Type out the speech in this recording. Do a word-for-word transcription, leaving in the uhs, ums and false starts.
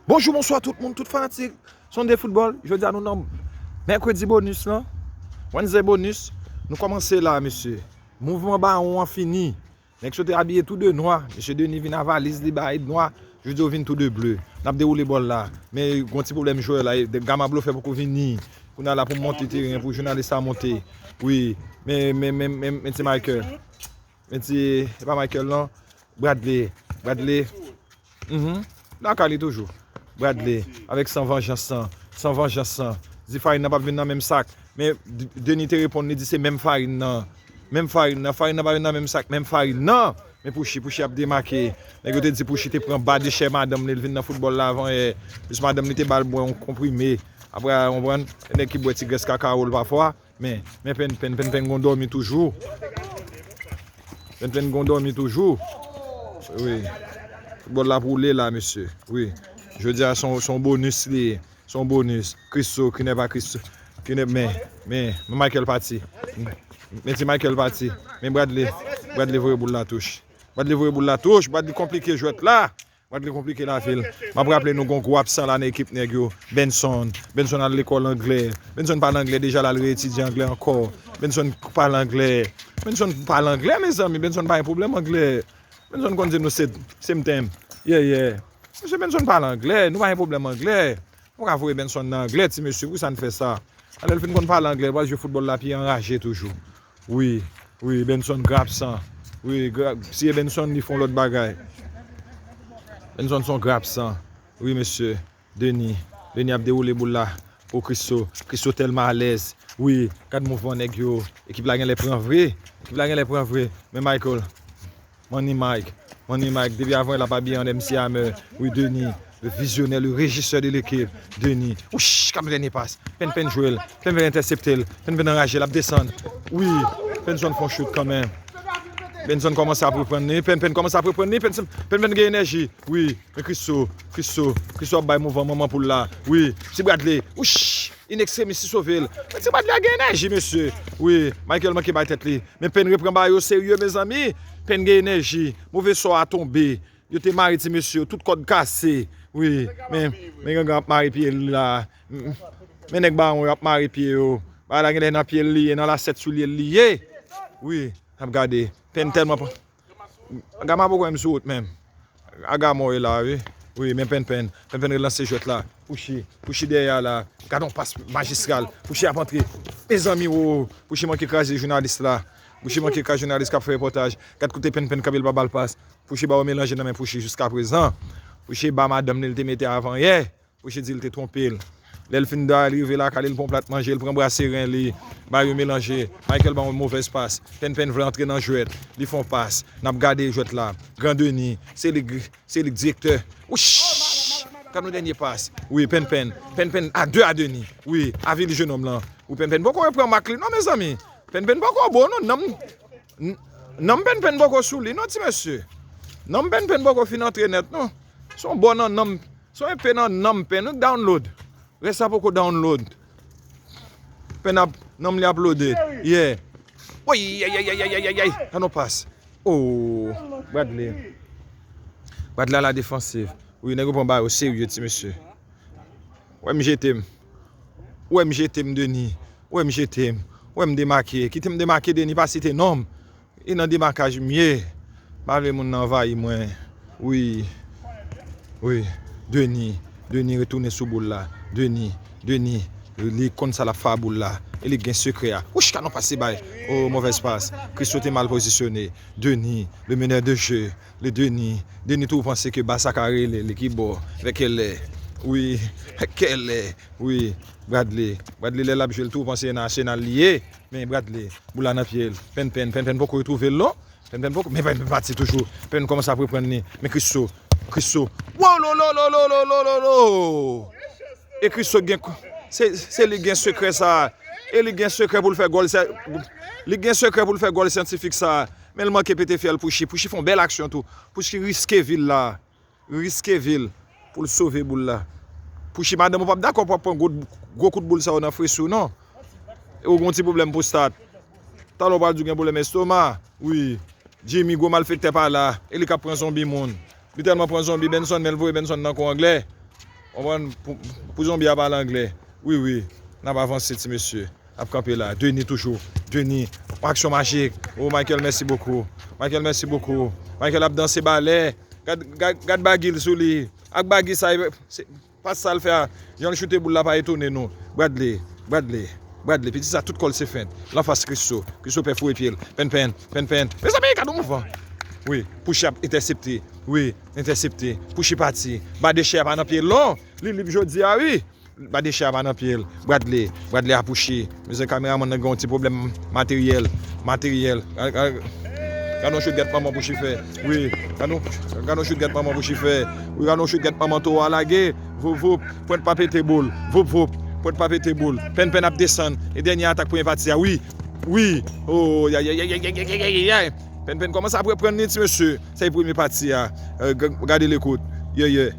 Bonjou, bonswa tout moun, tout fanatik Sunday Football. Jodi a nou nan mèkredi bonis lan, Wednesday bonis. Nou kòmanse la, mesye. Mouvman bawon an fini. Nèg yo te abiye tou de nwa. Mesye Denis vin a valiz li bay nwa. Jodi yo vin tou de ble. N ap dewoule bòl la. Men gon ti pwoblèm jwè la. Gama Blofè poko vini. Kounye a la pou m monte teren pou jounalis la monte. Wi. Men, men, men, men, men ti Michael. Men ti, e pa Michael non. Bradley. Bradley. Mhm. Lakay li toujou. Bradley. Avèk san vanjans lan. San vanjans lan. Di farin nan p ap vin nan menm sak. Men D- Denis te reponn li di se menm farin nan. Menm farin nan. Farin nan pa vin nan menm sak. Menm farin nan. Men Pouchi, Pouchi ap demake. Nèg yo te di Pouchi te pran ba de chè madanm li, li vin nan foutbòl la avan yè. Plis madanm li te ba l bwè yon konprime. Apre a, konprann? Nèg ki bwè ti grès kakao l pafwa. Men, men Penn Penn, Penn Penn gon dòmi toujou. Penn Penn gon dòmi toujou. Wi. Foutbòl la ap woule la, mesye. Wi. Jodi a, se yon, se yon bonis li ye. Se yon bonis. Christo, ki nè pa Christo. Ki nè, men, men, men Michael pati. Men ti Michael pati. Men Bradley. Bradley voye boul la touch. Bradley voye boul la touch. Bradley konplike jwèt la. Bradley konplike lavi l. M ap raple nou gon gwo absan la nan ekip nèg yo. Benson. Benson al lekòl anglè. Benson pale anglè deja, l al reyetidye anglè ankò. Benson pale anglè. Benson pale anglè, mezanmi. Benson pa gen pwoblèm anglè. Benson konn di nou se, se m tèm. Yeah, yeah. Mesye Benson pale anglè. Nou pa gen pwoblèm anglè. Nou ka voye Benson nan anglè, ti mesye. Poukisa n fè sa? Alè l fin konn pale anglè, l pral jwe foutbòl la pi anraje toujou. Wi, wi, Benson gra absan. Wi, gra- si e Benson, li fè yon lòt bagay. Benson se yon gra absan. Wi, mesye. Denis. Denis ap dewoule boul la. O Christo. Christo tèlman alèz. Wi, gad mouvman nèg yo. Ekip la genlè pran vre. Ekip la genlè pran vre. Men Michael. Money Mike. Money Mike. Depi avan l ap abiye an M C Hammer. Wi, Denis. Le visionè, le rejisè de lekip. Denis. Wouch, k ap dènye pas. Penn Penn jwe l. Penn Penn entèsepte l. Penn Penn anraje l ap desann. Wi. Benson fè yon chout kanmenm. Benson kòmanse ap reprann li. Penn Penn kòmanse ap reprann li. Penn Penn, Penn Penn gen enèji. Wi. Men Christo. Christo. Christo ap bay mouvman manman poul la. Wi. Ti Bradley. Wouch. In extremis li sove l. Men ti Bradley a gen enèji, mesye. Wi. Michael manke bay tèt li. Men Penn reprann bagay yo serye, mezanmi. Penn gen enèji. Move sò a tonbe. Yo te mare ti mesye yo, tout kòd kase. Wi, men, men gangan ap mare pye l la. Men nèg bawon yo ap mare pye yo. Bagay la genlè nan pye l li ye, nan lasèt soulye l li ye. Wi, n ap gade. Penn tèlman pa- Gama poko menm sou wout menm. Agamò e la, wi. Wi, men Penn Penn. Penn Penn relanse jwèt la. Pouchi, Pouchi dèyè a la. Gad yon pas majistral. Pouchi ap antre. Mezanmi, wo. Pouchi manke kraze jounalis la. Pouchi manke kraze jounalis k ap fè repòtaj. Gad kote Penn Penn kanpe, l pa ba l pas. Pouchi ba yo melanje nan men Pouchi jiskaprezan. Pouchi ba madanm li l te mete avan yè. Pouchi di l te twonpe l. Lè l fin da rive lakay li, l pran plat manje, l pran bwa seren li, ba yo melanje. Michael ba yon movèz pas. Penn Penn vle antre nan jwèt. Li fè yon pas. N ap gade jwèt la. Gran Denis, se li, se li k direktè. Wouch! Gad yon dènye pas. Wi, Penn Penn. Penn Penn a de a Denis. Wi, avili jenòm lan. Wi, Penn Penn poko reprann mak li non, mezanmi. Penn Penn poko bon non, nanm, n- nanm Penn Penn poko sou li non, ti mesye. Nanm Penn Penn poko fin antre nèt non. Se yon bò nan nanm, se yon epe nan nanm Penn, nou download. Rès la poko download. Penn ap, nanm li ap loaded. Yeah. Woy, ay, ay, ay. Ann nou pas. Oh, Bradley. Bradley a la defansiv. Wi, nèg yo pran bagay yo serye, ti mesye. Wè m jete m. Wè m jete m, Denis. Wè m jete m. Wè m demake. Kite m demake, Denis, pa site non m. E nan demakaj m ye. M pa vle moun nan anvayi mwen. Wi. Wi. Denis. Denis retounen sou boul la. Denis. Denis. Li konn sa l ap fè a boul la. E li gen sekrè a. Wouch, kanon pase bay. Oh, movèz pas. Christo te mal pozisyone. Denis. Le meneur de jeu. Le Denis. Denis tou panse ke Barça ka rele li ki bò. Vè kèlè. Wi. Kèlè. Wi. Bradley. Bradley lè l ap jwe l tou panse nan Arsenal li ye. Men Bradley. Boul la nan pye l. Penn Penn. Penn Penn poko retwouve l non. Penn Penn poko. Men Penn Penn pati toujou. Penn Penn kòmanse ap reprann li. Men Christo. Christo. Wow, lo, lo, lo. E Christo gen kou- se, se li gen sekrè sa. E li gen sekrè pou l fè gòl. Li gen sekrè pou l fè gòl syantifik sa. Men l manke pete fyèl Pouchi. Pouchi fè yon bèl aksyon tou. Pouchi riske vi l la. Riske vi l pou l sove boul la. Pouchi, madanm ou p ap dakò pou w ap pran gwo, gwo kout boul sa yo nan fresi w non. E ou gen yon ti pwoblèm pwostat. Talè w pral di w gen pwoblèm estoma. Wi. Jimmy, gwo malfektè pa la. E li k ap pran zonbi moun. Li tèlman pran zonbi Benson, men l voye Benson nan kou anglè. Konprann? Pou, pou zonbi a pale anglè. Wi, wi. N ap avanse, ti mesye. N ap kanpe la. Denis toujou. Denis. Aksyon majik. Oh, Michael, mèsi bokou. Michael, mèsi bokou. Michael ap danse balè. Gad, gad, gad bagi l sou li. Ak bagi sa, se, pas sa l fè a. Jan l choute boul la pa etone nou. Bradley, Bradley, Bradley. Piti sa, tout kò l se fent. L anfas Christo. Christo pè foure pye l. Penpen, Penpen. Mezanmi, gad yon mouvman. Wi, Pushy ap entèsepte. Wi, entèsepte. Pushy pati. Ba de chè a pa nan pye l non. Li lib jodi a, wi. Ba de chè a pa nan pye l. Bradley, Bradley a Pushy. Mezanmi, kameramann nan gen yon ti pwoblèm materyèl. Materyèl. Gad yon chout gèt manman Pushy fè. Wi. Gad yon, gad yon chout gèt manman Pushy fè. Wi, gad yon chout gèt manman towo a lage. Voup, voup. Pwent pa pete boul. Voup, voup. Pwent pa pete boul. Penpen ap desann. E dènye atak premye pati a. Wi. Wi. Oh, yay, yay, yay. Penpen kòmanse ap reprann li, ti mesye. Se premye pati a. Euh, g-, gade lekout. Yeah, yeah.